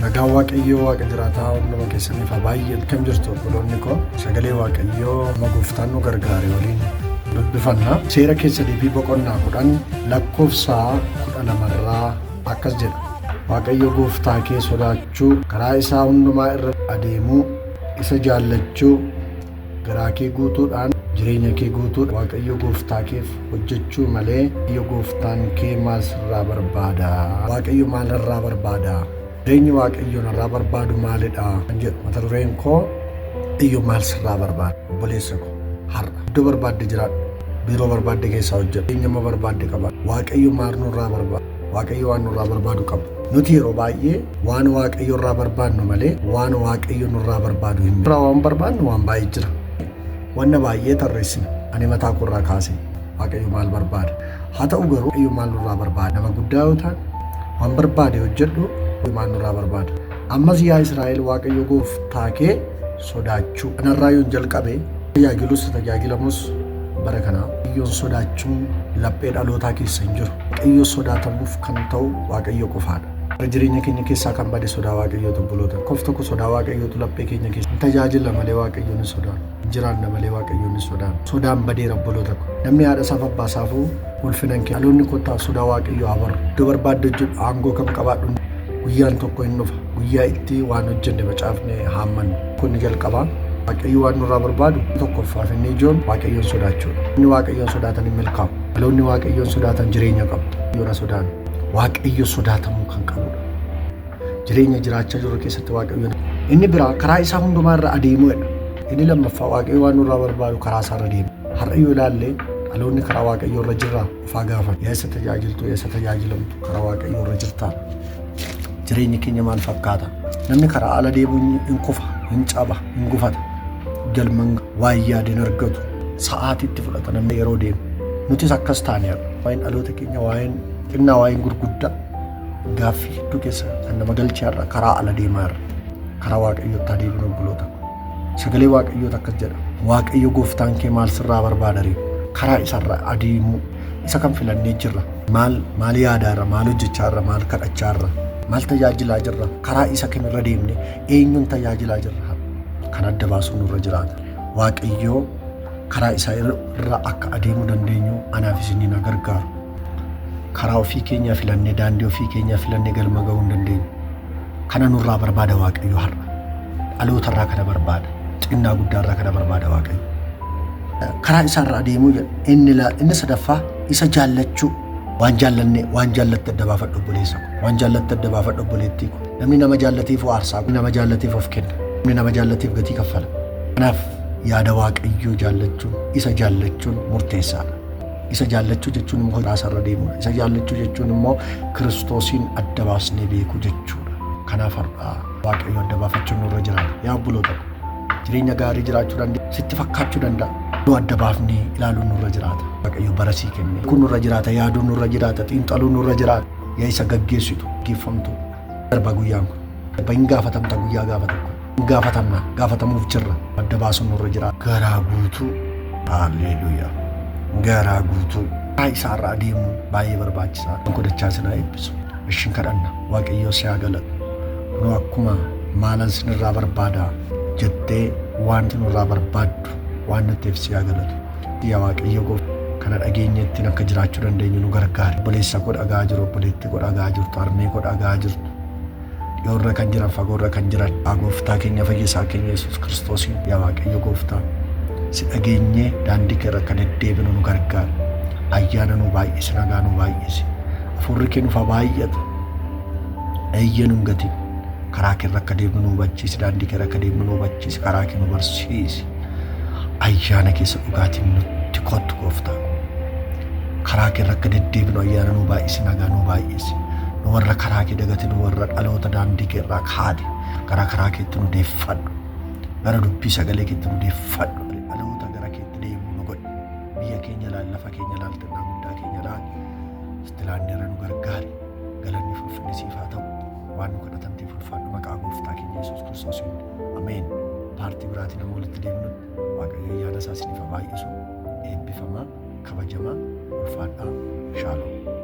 Nagaan Waaqayyoo Waaqa jiraataa hunduma keessaniif haa baay'atu. Akkam jirtu obboloonni koo? Sagalee Waaqayyoo amma gooftaan nu gargaare waliin dubbifanna. Seera keessa deebii boqonnaa 10 lakkoofsa 12 irraa akkas jedha. Waaqayyo gooftaa kee sodaachuu, karaa isaa hundumaa irra adeemuu, isa jaallachuu, Garaa kee guutuudhaan, jireenya kee guutuudhaan Waaqayyo gooftaa keef hojjechuu malee Waaqayyo gooftaan kee maal sirraa barbaada? Waaqayyo maal narraa barbaada? Jireenyi Waaqayyo narraa barbaadu maalidha? Kan jedhu mata dureen koo Waaqayyo maal sirraa barbaada? Obboleessa koo har'a iddoo barbaadde jiraadhu, biiroo barbaadde keessaa hojjedhu, jireenya amma barbaadde qabaadhu. Waaqayyo maal nurraa barbaada? Waaqayyo waan nurraa barbaadu qaba. Nuti yeroo baay'ee waan Waaqayyo irraa barbaadnu malee waan Waaqayyo nurraa barbaadu hin beeknu. Waan barbaadnu waan baay'ee jira. Wanna baay'ee tarreessina. Ani mataa koo irraa kaasee Waaqayyo maal barbaada? Haa ta'u garuu Waaqayyo maal nurraa barbaada? Nama guddaa yoo taane waan barbaade hojjedhu Waaqayyo maal nurraa barbaada? Ammas yaa Israa'el Waaqayyo gooftaa kee sodaachuu. Kanarraa yoon jalqabe tajaajilus tajaajilamus bara kana Waaqayyoon sodaachuun laphee dhalootaa keessa hin jiru. Waaqayyo sodaatamuuf kan ta'u Waaqayyo qofaadha. Bara jireenya keenya keessaa kan bade sodaa Waaqayyooti obboloota. Tokkoof tokko sodaa Waaqayyootu laphee keenya keessa. Hin tajaajilla malee Waaqayyoon hin sodaannu. Hin jiraanna malee Waaqayyoon hin sodaannu. Sodaan badeera obboloota ko. Namni haadha isaaf abbaa isaafuu ulfina hin kennu. Dhaloonni kottaa sodaa Waaqayyoo haa barru. Iddoo barbaadde hojjedhu aangoo kam qabaadhu guyyaan tokko hin dhufa. Guyyaa itti waan hojjenne facaafne haammannu. Kun ni jalqaba. Waaqayyo waan nurraa barbaadu tokkoffaaf inni ijoon Waaqayyoon sodaachuudha. Inni Waaqayyoon sodaatan hin milkaa'u. Dhaloonni Waaqayyoon sodaatan jireenya qabu. Waaqayyoon sodaannu. Waaqayyo sodaatamuu kan qabudha. Jireenya jiraachaa jirru keessatti Waaqayyoon inni biraa karaa isaa hundumaa irra adeemuudha. Inni lammaffaa Waaqayyo waan nurraa barbaadu karaa isaa irra deemu. Har'a yoo ilaalle dhaloonni karaa Waaqayyoo irra jirra ofaa gaafa. Yaa isa tajaajiltu, yaa isa tajaajilamtu karaa Waaqayyoo irra jirtaa. Jireenyi keenya maal fakkaata? Namni karaa ala deemu hin kufa, hin caba, hin gufata. Galman waan yaade hin argatu. Sa'aatii itti fudhata namni yeroo deemu. Nutis akkas taane har'a. Waa'een dhaloota keenya, waa'een xinnaa, waa'een gurguddaa gaaffii hedduu keessa kan nama galchee har'a karaa ala deemaa irra. Karaa Waaqayyootti haa deebinu obboloota ko. Sagalee Waaqayyoota akkas jedha. Waaqayyo gooftaan kee maal sirraa barbaada ree? Karaa isarra adeemuu isa kan filannee jirra. Maal maal yaadaa irra, maal hojjechaa irra, maal kadhachaa irra, maal tajaajilaa jirra, karaa isa kamirra deemne, eenyuun tajaajilaa jirra kan adda baasuun nurra jiraata. Waaqayyoo karaa isaa irra akka adeemuu dandeenyu anaaf isiniin haa gargaaru. Karaa ofii keenyaa filannee, daandii ofii keenyaa filannee galma ga'uu hin dandeenyu. Kana nurraa barbaada Waaqayyo har'a. Dhaloota irraa kana barbaada. Xinnaa guddaa irraa kana barbaada Waaqayyo. Karaa isaa irra adeemuu jedha. Inni inni sadaffaa isa jaallachuu. Waan jaallanne waan jaallatte adda baafadhu obboleessa ko. Waan jaallatte adda baafadhu obboleettii ko. Namni nama jaallateef aarsaa godha. Nama jaallateef of kenna. Namni nama jaallateef gatii kaffala. Kanaaf yaada Waaqayyoo jaallachuun isa jaallachuun murteessaadha. Isa jaallachuu jechuun immoo karaa isaarra deemuudha. Isa jaallachuu jechuun immoo Kiristoosiin adda baasnee beekuu jechuudha. Kanaaf har'a Waaqayyo adda baafachuun nurra jiraata. Yaa obboloota ko, jireenya gaarii jiraachuu dandeenya. Sitti fakkaachuu danda'a. Nu adda baafnee ilaaluun nurra jiraata. Waaqayyo bara sii kenne. Kun nurra jiraata, yaaduun nurra jiraata, xiinxaluun nurra jiraata. Yaa isa gaggeessitu, gaggeeffamtu. Darba guyyaan kun. Darba hin gaafatamta guyyaa gaafa tokko. Hin gaafatamna, gaafatamuuf jirra. Adda baasuun nurra jiraata. Garaa guutuu. Haalleluuyaa. Garaa guutuu. Karaa isaarra adeemuun baay'ee barbaachisaadha. Godachaa isin haa eebbisu. Ishin kadhanna. Waaqayyoo si haa galatu. Kunoo akkuma maalan sinirraa barbaada jettee waan nurraa barbaaddu waan nutti si haa galatu. Yaa Waaqayyo gooftaa kana dhageenye ittiin akka jiraachuu dandeenyu nu gargaari. Obboleessa koo dhagaa jiru, obboleettii koo dhagaa jirtu, harmee koo dhagaa jirtu. Dhiyoorra kan jiran, fagoorra kan jiran, yaa gooftaa keenya fayyisaa keenya Yesuus Kiristoosiin, yaa Waaqayyo gooftaa si dhageenyee daandii kee irra akka deddeebinu nu gargaari. Ayyaana nu baay'isi, nagaa nu baay'isi. Hafuurri kee nuuf haa baay'atu. Eeyyee nun gatin. Karaa kee irra akka deemnu nu hubachiisi, daandii kee irra akka deemnu nu hubachiisi, karaa kee nu barsiisi. Ayyaana keessa dhugaatiin nutti kottu gooftaa ko. Karaa kee irra akka deddeebinu ayyaana nu baay'isi, nagaa nu baay'isi. Nu warra karaa kee dagate, nu warra dhaloota daandii kee irraa kaate, gara karaa keetti nu deeffadhu. Gara dubbii sagalee keetti nu deeffadhu. Dhaloota gara keetti deebi'u nu godhi. Biyya keenya laal, lafa keenya laal, xinnaa guddaa keenya laal. Sitti laanneerra nu gargaari. Galanni fi ulfinni siif haa ta'u. Waan nu kadhatamteef ulfaadhu maqaa gooftaa keenya Yesuus Kiristoosiin. Ameen. Paartii biraatiin amma walitti deebinutti Waaqayyo ayyaana isaa isiniif haa baay'isu. Eebbifamaa, kabajamaa, ulfaadhaa. Shaaloom.